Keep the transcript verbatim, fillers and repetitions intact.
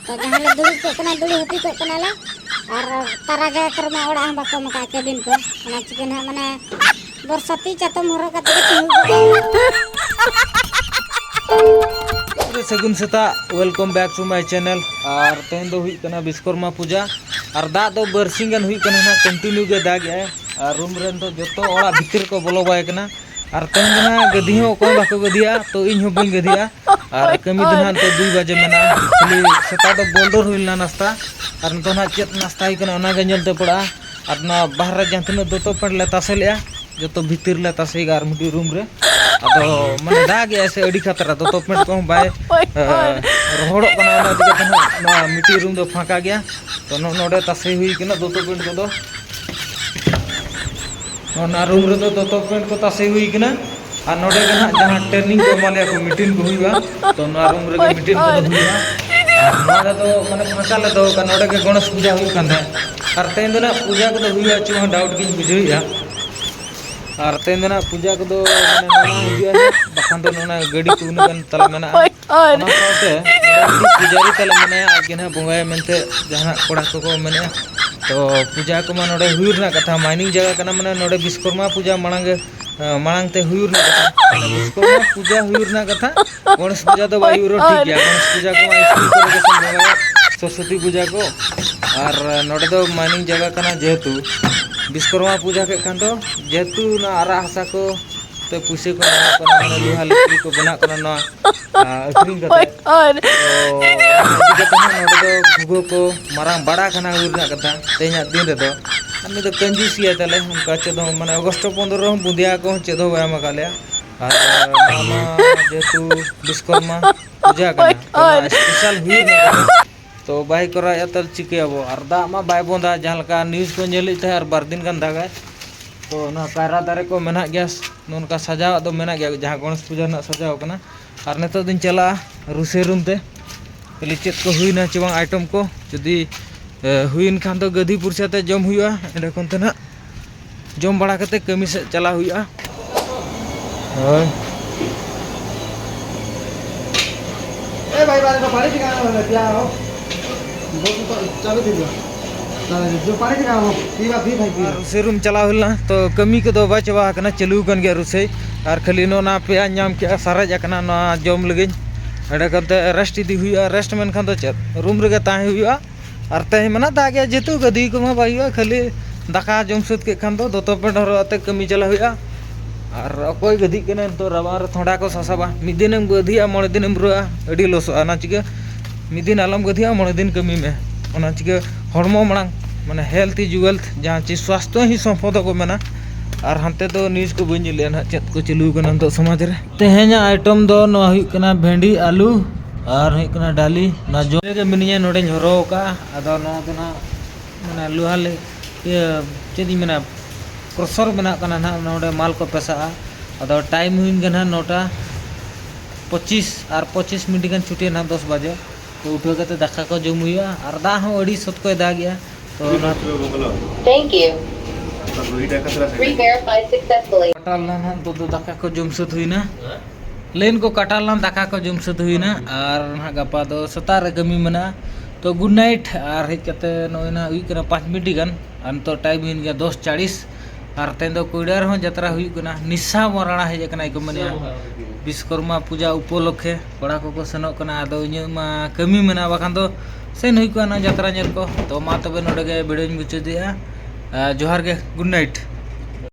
ᱛᱚ ᱡᱟᱦᱟᱸ ᱞᱮ ᱫᱩᱲᱩᱵ ᱠᱚᱜ ᱠᱟᱱᱟ, ᱫᱩᱲᱩᱵ ᱦᱟᱹᱯᱤᱫ ᱠᱚᱜ ᱠᱟᱱᱟᱞᱮ᱾ ᱟᱨ ᱛᱟᱨᱟ ᱡᱟᱭᱜᱟ ᱠᱚᱨᱮ ᱢᱟ ᱚᱲᱟᱜ ᱦᱚᱸ ᱵᱟᱠᱚ ᱮᱢ ᱟᱠᱟᱫᱼᱟ, ᱠᱮᱵᱤᱱ ᱠᱚ᱾ ᱚᱱᱟ ᱪᱤᱠᱟᱹ ᱱᱟᱦᱟᱜ, ᱢᱟᱱᱮ, ᱵᱚᱨᱥᱟᱛᱤ ᱪᱟᱛᱚᱢ ᱦᱚᱨᱚᱜ ᱠᱟᱛᱮ ᱜᱮ ᱛᱤᱸᱜᱩ ᱠᱚᱜᱼᱟ᱾ ᱥᱟᱹᱜᱩᱱ ᱥᱮᱛᱟᱜ, welcome back to my channel᱾ ᱟᱨ ᱛᱮᱦᱮᱧ ᱫᱚ ᱦᱩᱭᱩᱜ ᱠᱟᱱᱟ ᱵᱤᱥᱠᱚᱨᱢᱟ ᱯᱩᱡᱟ᱾ ᱟᱨ ᱫᱟᱜ ᱫᱚ ᱵᱟᱨᱥᱤᱧ ᱜᱟᱱ ᱦᱩᱭᱩᱜ ᱠᱟᱱᱟ ᱱᱟᱦᱟᱜ, continue ᱜᱮ ᱫᱟᱜᱮᱜᱼᱟᱭ᱾ ᱟᱨ ᱨᱩᱢ ᱨᱮᱱ ᱫᱚ ᱡᱚᱛᱚ ᱚᱲᱟᱜ ᱵᱷᱤᱛᱤᱨ ᱠᱚ ᱵᱚᱞᱚ ᱵᱟᱭ ᱠᱟᱱᱟ᱾ ᱟᱨ ᱛᱮᱦᱮᱧ ᱫᱚ ᱱᱟᱦᱟᱜ ᱜᱟᱹᱫᱤ ᱦᱚᱸ ᱚᱠᱚᱭ ᱵᱟᱠᱚ ᱜᱟᱹᱫᱤᱭᱟ, ᱛᱚ ᱤᱧ ᱦᱚᱸ ᱵᱟᱹᱧ ᱜᱟᱹᱫᱤᱭᱟ᱾ ᱟᱨ ᱠᱟᱹᱢᱤ ᱫᱚ ᱱᱟᱦᱟᱜ ᱱᱤᱛᱚᱜ ᱫᱩᱭ ᱵᱟᱡᱮ ᱢᱮᱱᱟᱜᱼᱟ᱾ ᱠᱷᱟᱹᱞᱤ ᱥᱮᱛᱟᱜ ᱫᱚ ᱵᱚᱞ ᱫᱚᱨ ᱦᱩᱭ ᱞᱮᱱᱟ ᱱᱟᱥᱛᱟ, ᱟᱨ ᱱᱤᱛᱚᱜ ᱱᱟᱦᱟᱜ ᱪᱮᱫ ᱱᱟᱥᱛᱟ ᱦᱩᱭ ᱠᱟᱱᱟ ᱚᱱᱟ ᱜᱮ ᱧᱮᱞ ᱛᱮ ᱯᱟᱲᱟᱜᱼᱟ᱾ ᱟᱨ ᱱᱚᱣᱟ ᱵᱟᱦᱨᱮ ᱨᱮ ᱡᱟᱦᱟᱸ ᱛᱤᱱᱟᱹᱜ ᱫᱚᱛᱚ ᱯᱮᱱᱴ ᱞᱮ ᱛᱟᱥᱮ ᱞᱮᱜᱼᱟ, ᱡᱚᱛᱚ ᱵᱷᱤᱛᱤᱨ ᱞᱮ ᱛᱟᱥᱮ ᱠᱟᱜᱼᱟ ᱟᱨ ᱢᱤᱫᱴᱤᱡ ᱨᱩᱢ ᱨᱮ᱾ ᱟᱫᱚ ᱢᱟᱱᱮ ᱫᱟᱜᱮᱜᱼᱟᱭ ᱥᱮ ᱟᱹᱰᱤ ᱠᱷᱟᱛᱨᱟ, ᱫᱚᱛᱚ ᱯᱮᱱᱴ ᱠᱚᱦᱚᱸ ᱵᱟᱭ ᱮ, ᱨᱚᱦᱚᱲᱚᱜ ᱠᱟᱱᱟ, ᱚᱱᱟ ᱤᱫᱤ ᱠᱟᱛᱮ ᱱᱟᱦᱟᱜ ᱱᱚᱣᱟ ᱢᱤᱫᱴᱤᱡ ᱨᱩᱢ ᱫᱚ ᱯᱷᱟᱸᱠᱟ ᱜᱮᱭᱟ᱾ ᱛᱚ ᱱᱚᱜᱼᱚ ᱱᱚᱰᱮ ᱛᱟᱥᱮ ᱦᱩᱭ ᱠᱟᱱᱟ ᱫᱚᱛᱚ ᱯᱮᱱᱴ ᱠᱚᱫᱚ᱾ ᱚᱱᱟ ᱨᱩᱢ ᱨᱮᱫᱚ ᱫᱚᱛᱚ ᱯᱮᱱᱴ ᱠᱚ ᱛᱟᱥᱮ ᱦᱩᱭ ᱠᱟᱱᱟ᱾ ᱟᱨ ᱱᱚᱰᱮ ᱜᱮ ᱱᱟᱦᱟᱜ ᱡᱟᱦᱟᱸ ᱴᱨᱮᱱᱤᱝ ᱠᱚ ᱮᱢᱟ ᱞᱮᱭᱟ ᱠᱚ, ᱢᱤᱴᱤᱝ ᱠᱚ ᱦᱩᱭᱩᱜᱼᱟ, ᱛᱚ ᱱᱚᱣᱟ ᱨᱩᱢ ᱨᱮᱜᱮ ᱢᱤᱴᱤᱝ ᱠᱚᱫᱚ ᱦᱩᱭᱩᱜᱼᱟ᱾ ᱟᱨ ᱱᱚᱣᱟ ᱨᱮᱫᱚ ᱢᱟᱱᱮ ᱯᱷᱟᱸᱠᱟ ᱞᱮ ᱫᱚᱦᱚ ᱠᱟᱜᱼᱟ, ᱱᱚᱰᱮ ᱜᱮ ᱜᱚᱬᱮᱥ ᱯᱩᱡᱟ ᱦᱩᱭᱩᱜ ᱠᱟᱱ ᱛᱟᱦᱮᱸᱫ᱾ ᱟᱨ ᱛᱮᱦᱮᱧ ᱫᱚ ᱱᱟᱦᱟᱜ ᱯᱩᱡᱟ ᱠᱚᱫᱚ ᱦᱩᱭᱩᱜᱼᱟ ᱪᱮ ᱵᱟᱝ ᱰᱟᱣᱩᱴ ᱜᱤᱧ ᱵᱩᱡᱷᱟᱹᱣᱮᱫᱼᱟ᱾ ᱟᱨ ᱛᱮᱦᱮᱧ ᱫᱚ ᱱᱟᱦᱟᱜ ᱯᱩᱡᱟ ᱠᱚᱫᱚ ᱢᱟᱱᱮ ᱢᱟᱱᱟᱣ ᱦᱤᱡᱩᱜᱼᱟ ᱱᱟᱦᱟᱜ, ᱵᱟᱠᱷᱟᱱ ᱫᱚ ᱱᱚᱣᱟ ᱜᱟᱹᱰᱤ ᱠᱚ ᱩᱱᱟᱹᱜ ᱜᱟᱱ ᱛᱟᱞᱮ ᱢᱮᱱᱟᱜᱼᱟ᱾ ᱚᱱᱟ ᱥᱟᱶᱛᱮ ᱱᱚᱰᱮ ᱢᱤᱫᱴᱤᱡ ᱯᱩᱡᱟᱨᱤ ᱛᱟᱞᱮ ᱢᱮᱱᱟᱭᱟ, ᱟᱡ ᱜᱮ ᱱᱟᱦᱟᱜ ᱵᱚᱸᱜᱟᱭᱟ ᱢᱮᱱᱛᱮ ᱡᱟᱦᱟᱱᱟᱜ ᱠᱚᱲᱟ ᱠᱚᱠᱚ ᱢᱮᱱᱮᱫᱼᱟ᱾ ᱛᱚ ᱯᱩᱡᱟ ᱠᱚᱢᱟ ᱱᱚᱰᱮ ᱦᱩᱭᱩᱜ ᱨᱮᱱᱟᱜ ᱠᱟᱛᱷᱟ, ᱢᱟᱭᱱᱤᱝ ᱡᱟᱭᱜᱟ ᱠᱟᱱᱟ, ᱢᱟᱱᱮ ᱱᱚᱰᱮ ᱵᱤᱥᱠᱚᱨᱢᱟ ᱯᱩᱡᱟ ᱢᱟᱲᱟᱝ ᱜᱮ, ᱮ, ᱢᱟᱲᱟᱝ ᱛᱮ ᱦᱩᱭᱩᱜ ᱨᱮᱱᱟᱜ ᱠᱟᱛᱷᱟ᱾ ᱢᱟᱱᱮ ᱵᱤᱥᱠᱚᱨᱢᱟ ᱯᱩᱡᱟ ᱦᱩᱭᱩᱜ ᱨᱮᱱᱟᱜ ᱠᱟᱛᱷᱟ, ᱜᱚᱬᱮᱥ ᱯᱩᱡᱟ ᱫᱚ ᱵᱟᱭ ᱦᱩᱭᱩᱜ ᱨᱮᱦᱚᱸ ᱴᱷᱤᱠ ᱜᱮᱭᱟ᱾ ᱜᱚᱬᱮᱥ ᱯᱩᱡᱟ ᱠᱚᱢᱟ ᱥᱠᱩᱞ ᱠᱚᱨᱮ ᱜᱮ ᱥᱮᱱ ᱵᱚᱸᱜᱟᱭᱟ, ᱥᱚᱨᱚᱥᱚᱛᱤ ᱯᱩᱡᱟ ᱠᱚ᱾ ᱟᱨ ᱱᱚᱰᱮ ᱫᱚ ᱢᱟᱭᱱᱤᱝ ᱡᱟᱭᱜᱟ ᱠᱟᱱᱟ, ᱡᱮᱦᱮᱛᱩ ᱵᱤᱥᱠᱚᱨᱢᱟ ᱯᱩᱡᱟ ᱠᱮᱫ ᱠᱷᱟᱱ ᱫᱚ, ᱡᱮᱦᱮᱛᱩ ᱚᱱᱟ ᱟᱨᱟᱜ ᱦᱟᱥᱟ ᱠᱚ ᱛᱮ ᱯᱩᱭᱥᱟᱹ ᱠᱚ ᱧᱟᱢᱚᱜ ᱠᱟᱱᱟ, ᱢᱟᱱᱮ ᱞᱳᱦᱟ ᱞᱩᱠᱲᱤ ᱠᱚ ᱵᱮᱱᱟᱜ ᱠᱟᱱᱟ ᱱᱚᱣᱟ, ᱟ, ᱟᱹᱠᱷᱨᱤᱧ ᱠᱟᱛᱮ᱾ ᱛᱚ ᱚᱱᱟ ᱤᱫᱤ ᱠᱟᱛᱮ ᱦᱚᱸ ᱱᱚᱰᱮ ᱫᱚ ᱵᱷᱩᱜᱟᱹ ᱠᱚ ᱢᱟᱨᱟᱝ ᱵᱟᱲᱟ ᱠᱟᱱᱟ ᱦᱩᱭ ᱨᱮᱱᱟᱜ ᱠᱟᱛᱷᱟ ᱛᱮᱦᱮᱧᱟᱜ ᱫᱤᱱ ᱨᱮᱫᱚ᱾ ᱟᱨ ᱱᱩᱭ ᱫᱚ ᱠᱟᱹᱧᱡᱩᱥ ᱜᱮᱭᱟᱭ ᱛᱟᱞᱮ, ᱚᱱᱠᱟ ᱪᱮᱫ ᱦᱚᱸ, ᱢᱟᱱᱮ ᱚᱜᱚᱥᱴ ᱯᱚᱱᱫᱽᱨᱚ ᱨᱮᱦᱚᱸ ᱵᱩᱸᱫᱤᱭᱟ ᱠᱚᱦᱚᱸ ᱪᱮᱫ ᱦᱚᱸ ᱵᱟᱭ ᱮᱢ ᱟᱠᱟᱫ ᱞᱮᱭᱟ᱾ ᱟᱨ ᱱᱚᱣᱟ ᱢᱟ ᱡᱮᱦᱮᱛᱩ ᱵᱤᱥᱠᱚᱨᱢᱟ ᱯᱩᱡᱟ ᱠᱟᱱᱟ, ᱛᱚ ᱱᱚᱣᱟ ᱥᱯᱮᱥᱟᱞ ᱦᱩᱭᱩᱜ ᱨᱮᱱᱟᱜ ᱠᱟᱛᱷᱟ᱾ ᱛᱚ ᱵᱟᱭ ᱠᱚᱨᱟᱣᱮᱫᱼᱟ, ᱛᱟᱦᱚᱞᱮ ᱪᱤᱠᱟᱹᱭᱟᱵᱚ? ᱟᱨ ᱫᱟᱜ ᱢᱟ ᱵᱟᱭ ᱵᱚᱱᱫᱟ, ᱡᱟᱦᱟᱸ ᱞᱮᱠᱟ ᱱᱤᱭᱩᱡᱽ ᱠᱚ ᱧᱮᱞᱮᱫ ᱛᱟᱦᱮᱸᱫ, ᱟᱨ ᱵᱟᱨ ᱫᱤᱱ ᱜᱟᱱ ᱫᱟᱜᱟᱭ᱾ ᱛᱚ ᱱᱚᱣᱟ ᱠᱟᱭᱨᱟ ᱫᱟᱨᱮ ᱠᱚ ᱢᱮᱱᱟᱜ ᱜᱮᱭᱟ, ᱱᱚᱝᱠᱟ ᱥᱟᱡᱟᱣᱟᱜ ᱫᱚ ᱢᱮᱱᱟᱜ ᱜᱮᱭᱟ, ᱡᱟᱦᱟᱸ ᱜᱚᱬᱮᱥ ᱯᱩᱡᱟᱹ ᱨᱮᱱᱟᱜ ᱥᱟᱡᱟᱣ ᱠᱟᱱᱟ᱾ ᱟᱨ ᱱᱤᱛᱚᱜ ᱫᱚᱧ ᱪᱟᱞᱟᱜᱼᱟ ᱨᱩᱥᱮ ᱨᱩᱢ ᱛᱮ, ᱠᱷᱟᱹᱞᱤ ᱪᱮᱫ ᱠᱚ ᱦᱩᱭᱱᱟ ᱪᱮ ᱵᱟᱝ ᱟᱭᱴᱮᱢ ᱠᱚ, ᱡᱩᱫᱤ, ᱮ, ᱦᱩᱭᱮᱱ ᱠᱷᱟᱱ ᱫᱚ ᱜᱟᱹᱫᱤ ᱯᱩᱨᱪᱟ ᱛᱮ ᱡᱚᱢ ᱦᱩᱭᱩᱜᱼᱟ, ᱮᱸᱰᱮ ᱠᱷᱚᱱ ᱛᱮ ᱱᱟᱦᱟᱜ ᱡᱚᱢ ᱵᱟᱲᱟ ᱠᱟᱛᱮ ᱠᱟᱹᱢᱤ ᱥᱮᱫ ᱪᱟᱞᱟᱣ ᱦᱩᱭᱩᱜᱼᱟ᱾ ᱦᱳᱭ᱾ ए भाई, बारे को पानी पिघाना होगा क्या हो? ᱟᱨ ᱨᱩᱥᱮ ᱨᱩᱢ ᱪᱟᱞᱟᱣ ᱦᱩᱭ ᱞᱮᱱᱟ, ᱛᱚ ᱠᱟᱹᱢᱤ ᱠᱚᱫᱚ ᱵᱟᱭ ᱪᱟᱵᱟ ᱟᱠᱟᱱᱟ, ᱪᱟᱹᱞᱩ ᱟᱠᱟᱱ ᱜᱮᱭᱟ ᱨᱩᱥᱮ᱾ ᱟᱨ ᱠᱷᱟᱹᱞᱤ ᱱᱚᱜᱼᱚ ᱱᱟ ᱯᱮᱭᱟ ᱧᱟᱢ ᱠᱮᱜᱼᱟ, ᱥᱟᱨᱮᱡ ᱟᱠᱟᱱᱟ ᱱᱚᱣᱟ ᱡᱚᱢ ᱞᱟᱹᱜᱤᱫ᱾ ᱮᱸᱰᱮ ᱠᱟᱛᱮ ᱨᱮᱥᱴ ᱤᱫᱤ ᱦᱩᱭᱩᱜᱼᱟ, ᱨᱮᱥᱴ ᱢᱮᱱᱠᱷᱟᱱ ᱫᱚ ᱪᱮᱫ, ᱨᱩᱢ ᱨᱮᱜᱮ ᱛᱟᱦᱮᱸ ᱦᱩᱭᱩᱜᱼᱟ᱾ ᱟᱨ ᱛᱮᱦᱮᱧ ᱢᱟ ᱱᱟᱜ ᱫᱟᱜ ᱜᱮ, ᱡᱮᱦᱮᱛᱩ ᱜᱟᱹᱫᱤ ᱠᱚᱢᱟ ᱵᱟᱭ ᱦᱩᱭᱩᱜᱼᱟ, ᱠᱷᱟᱹᱞᱤ ᱫᱟᱠᱟ ᱡᱚᱢ ᱥᱟᱹᱛ ᱠᱮᱫ ᱠᱷᱟᱱ ᱫᱚ ᱫᱚᱛᱚ ᱯᱮᱱᱴ ᱦᱚᱨᱚᱜ ᱟᱛᱮ ᱠᱟᱹᱢᱤ ᱪᱟᱞᱟᱜ ᱦᱩᱭᱩᱜᱼᱟ᱾ ᱟᱨ ᱚᱠᱚᱭ ᱜᱟᱹᱫᱤᱜ ᱠᱟᱱᱟ ᱱᱤᱛᱚᱜ ᱨᱟᱵᱟᱝ ᱨᱮ, ᱛᱷᱚᱲᱟ ᱠᱚ ᱥᱟᱥᱟᱵᱟ᱾ ᱢᱤᱫ ᱫᱤᱱᱮᱢ ᱜᱟᱹᱫᱤᱜᱼᱟ, ᱢᱚᱬᱮ ᱫᱤᱱᱮᱢ ᱨᱩᱣᱟᱹᱜᱼᱟ, ᱟᱹᱰᱤ ᱞᱚᱥᱚᱜᱼᱟ᱾ ᱚᱱᱟ ᱪᱤᱠᱟᱹ ᱢᱤᱫ ᱫᱤᱱ ᱟᱞᱚᱢ ᱜᱟᱹᱫᱤᱜᱼᱟ, ᱢᱚᱬᱮ ᱫᱤᱱ ᱠᱟᱹᱢᱤ ᱢᱮ᱾ ᱚᱱᱟ ᱪᱤᱠᱟᱹ ᱦᱚᱲᱢᱚ ᱢᱟᱲᱟᱝ, ᱢᱟᱱᱮ health is wealth, ᱡᱟᱦᱟᱸ ᱪᱮ ᱥᱣᱟᱥᱛᱷᱚ ᱦᱤ ᱥᱚᱢᱯᱚᱫ ᱠᱚ ᱢᱮᱱᱟ᱾ ᱟᱨ ᱦᱟᱱᱛᱮ ᱫᱚ news ᱠᱚ ᱵᱟᱹᱧ ᱧᱮᱞᱮᱜᱼᱟ ᱱᱟᱦᱟᱜ, ᱪᱮᱫ ᱠᱚ ᱪᱟᱹᱞᱩ ᱠᱟᱱᱟ ᱱᱤᱛᱚᱜ ᱥᱚᱢᱟᱡᱽ ᱨᱮ᱾ ᱛᱮᱦᱮᱧᱟᱜ item ᱫᱚ ᱱᱚᱣᱟ ᱦᱩᱭᱩᱜ ᱠᱟᱱᱟ ᱵᱷᱮᱱᱰᱤ, ᱟᱹᱞᱩ ᱟᱨ ᱦᱩᱭᱩᱜ ᱠᱟᱱᱟ ᱰᱟᱹᱞᱤ᱾ ᱱᱚᱣᱟ ᱡᱚᱢ ᱨᱮᱜᱮ ᱢᱤᱱᱟᱹᱧᱟ, ᱱᱚᱰᱮᱧ ᱦᱚᱨᱦᱚ ᱟᱠᱟᱫᱼᱟ᱾ ᱟᱫᱚ ᱱᱚᱣᱟ ᱫᱚ ᱱᱟᱦᱟᱜ ᱢᱟᱱᱮ ᱞᱳᱦᱟ ᱞᱮ, ᱤᱭᱟᱹ, ᱪᱮᱫ ᱤᱧ ᱢᱮᱱᱟ, crusher ᱵᱮᱱᱟᱜ ᱠᱟᱱᱟ ᱱᱟᱦᱟᱜ, ᱱᱚᱰᱮ ᱢᱟᱞ ᱠᱚ ᱯᱮᱥᱟᱜᱼᱟ᱾ ᱟᱫᱚ time ᱦᱩᱭᱮᱱ ᱜᱮ ᱱᱟᱦᱟᱜ ᱱᱚᱴᱟ ᱯᱚᱸᱪᱤᱥ, ᱟᱨ ᱯᱚᱸᱪᱤᱥ ᱢᱤᱱᱤᱴ ᱜᱟᱱ ᱪᱷᱩᱴᱤ ᱱᱟᱦᱟᱜ ᱫᱚᱥ ᱵᱟᱡᱮ᱾ ᱛᱚ ᱩᱴᱷᱟᱹᱣ ᱠᱟᱛᱮ ᱫᱟᱠᱟ ᱠᱚ ᱡᱚᱢ ᱦᱩᱭᱩᱜᱼᱟ, ᱟᱨ ᱫᱟᱜ ᱦᱚᱸ ᱟᱹᱰᱤ ᱥᱚᱠᱛᱚᱭ ᱫᱟᱜᱮᱜᱼᱟ᱾ ᱛᱚ ᱚᱱᱟ Thank you. Re-verify successfully. ᱠᱟᱴᱟᱣ ᱞᱮᱱᱟ ᱱᱟᱦᱟᱜ, ᱱᱤᱛᱚᱜ ᱫᱚ ᱫᱟᱠᱟ ᱠᱚ ᱡᱚᱢ ᱥᱟᱹᱛ ᱦᱩᱭᱱᱟ᱾ ᱞᱟᱭᱤᱱ ᱠᱚ ᱠᱟᱴᱟᱣ ᱞᱮᱱᱟ, ᱫᱟᱠᱟ ᱠᱚ ᱡᱚᱢ ᱥᱟᱹᱛ ᱦᱩᱭᱱᱟ, ᱟᱨ ᱱᱟᱦᱟᱜ ᱜᱟᱯᱟ ᱫᱚ ᱥᱮᱛᱟᱜ ᱨᱮ ᱠᱟᱹᱢᱤ ᱢᱮᱱᱟᱜᱼᱟ᱾ ᱛᱚ good night, ᱟᱨ ᱦᱮᱡ ᱠᱟᱛᱮ ᱱᱚᱜᱼᱚᱭ ᱱᱟᱦᱟᱜ ᱦᱩᱭᱩᱜ ᱠᱟᱱᱟ ᱯᱟᱸᱪ ᱢᱤᱱᱤᱴ ᱜᱟᱱ, ᱟᱨ ᱱᱤᱛᱚᱜ time ᱦᱩᱭᱮᱱ ᱜᱮᱭᱟ ᱫᱚᱥ ᱪᱟᱲᱤᱥ, ᱟᱨ ᱛᱮᱦᱮᱧ ᱫᱚ ᱠᱚᱭᱰᱟ ᱨᱮᱦᱚᱸ ᱡᱟᱛᱨᱟ ᱦᱩᱭᱩᱜ ᱠᱟᱱᱟ, ᱱᱤᱥᱟ ᱢᱚᱨᱟᱲᱟ ᱦᱮᱡ ᱟᱠᱟᱱᱟᱭ ᱠᱚ ᱢᱮᱱᱮᱜᱼᱟ, ᱵᱤᱥᱠᱚᱨᱢᱟ ᱯᱩᱡᱟ ᱩᱯᱚᱞᱚᱠᱠᱷᱮ ᱠᱚᱲᱟ ᱠᱚᱠᱚ ᱥᱮᱱᱚᱜ ᱠᱟᱱᱟ᱾ ᱟᱫᱚ ᱤᱧᱟᱹᱜ ᱢᱟ ᱠᱟᱹᱢᱤ ᱢᱮᱱᱟᱜᱼᱟ, ᱵᱟᱠᱷᱟᱱ ᱫᱚ ᱥᱮᱱ ᱦᱩᱭ ᱠᱚᱜᱼᱟ ᱱᱚᱣᱟ ᱡᱟᱛᱨᱟ ᱧᱮᱞ ᱠᱚ᱾ ᱛᱚ ᱢᱟ ᱛᱚᱵᱮ ᱱᱚᱰᱮ ᱜᱮ video ᱧ ᱢᱩᱪᱟᱹᱫᱮᱜᱼᱟ᱾ ᱟᱨ ᱡᱚᱦᱟᱨ ᱜᱮ, good night᱾